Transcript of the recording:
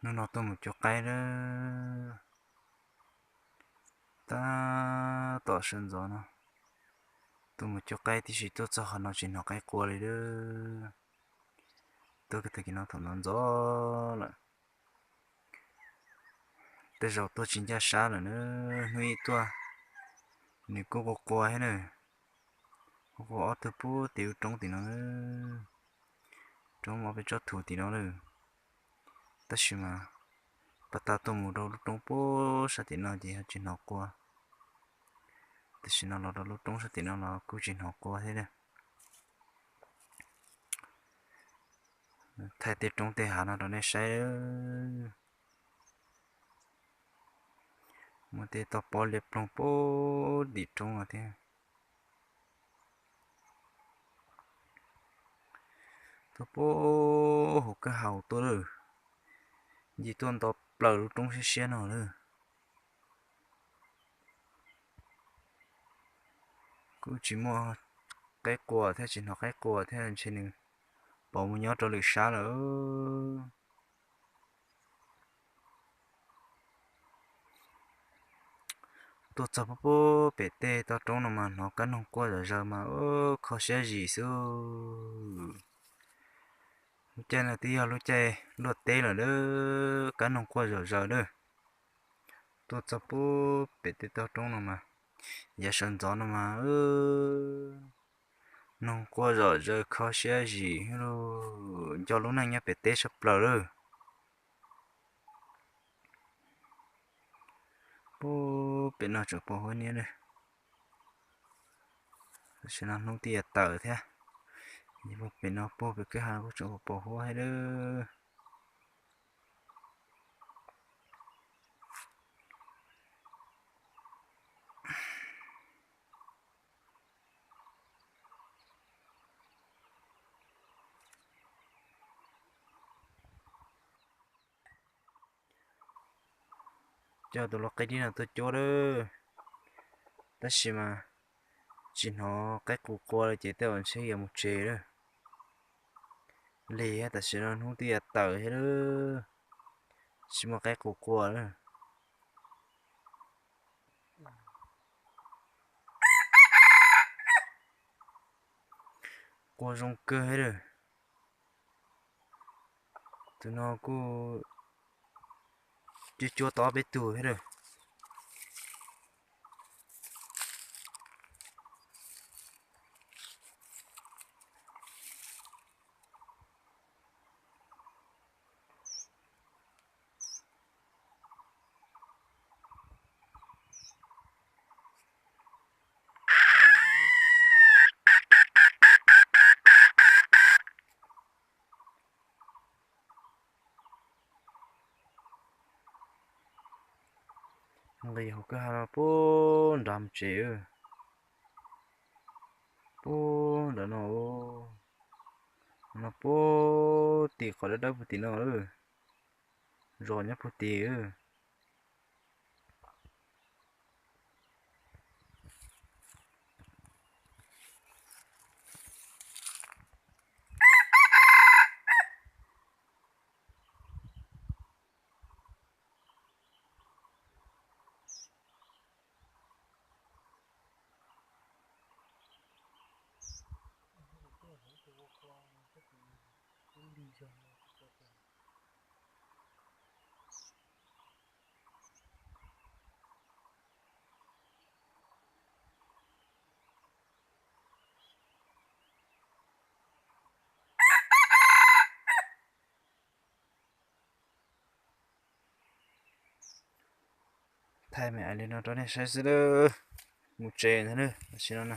Hnub no tuaj mus cuab qaib lawm. Tab tom sawv ntxov no tuaj mus cuab qaib tib si tuaj txog qhov no tsis hnov qaib qua li lawm. Tuaj kiag tag kis no thaum ntxov ntxov lawm. Tej zaum tuaj tsis ncaj sab lawm na. Hnub ib tuaj nws kuj qua qua thiab na. Qua qua ob tug puag tim lub roob tim no, roob ob peb tsob thuv tim no lawm. Tab sis mas pas tag tuaj mus rau lub roob puag sab tim no ces ho tsis hnov qua. Tam sim no los rau lub roob sab tim no los kuj tsis hnov qua thiab na. Thaij tej roob tej hav no rau nej saib. Muaj tej toj pob liab ploog puag tim roob no thiab. Tuaj puag hauv kwj ha tuaj lawm. Nce tuaj nto plaws lub roob siab siab no lawm. Kuj tsis muaj qaib qua thiab tsis hnov qaib qua thiab, ntshe nws pom mus nyob rau lwm sab lawm. Tuaj txog puag pem tej toj roob no mas hnov kab noog quaj zom zaws mas kho siab zim xwb. Lub caij no twb yog lub caij luaj teb lawm lawm, kab noog quaj zom zaws lawm. Tuaj txog puag pem tej toj roob no mas, yav sawv ntxov no mas noog quaj zom zaws kho siab zim lauj, nco lub neej nyob pem teb sab plaws lawm. Puag pem no tseem pos huab niab lawm. Tam sim no hnub twb yuav tawm thiab, pem no puag pem kwj ha kuj tseem pos huab thiab lawm. Coj tus lau qaib dib no tuaj cuab lawm, tab sis mas tsis hnov qaib qus qua li ces tej zaum ntshe yuav mus tsev lawm. Lig tam sim no hnub twb yuav tawm thiab lawm, tsis muaj qaib qus qua lawm. Qua zoo kawg thiab lawm. Tus no kuj cuab cuab tau ob peb tug thiab lawm. Nqis hauv kwj ha no puag nrad mus tsev. Puag nrad no, no puag tim qhov dawb dawb puag tim no lawm, zos nyob puag tim. Thaij me ais li no rau nej saib xwb lawm, mus tsev ntag lawm tam sim no na.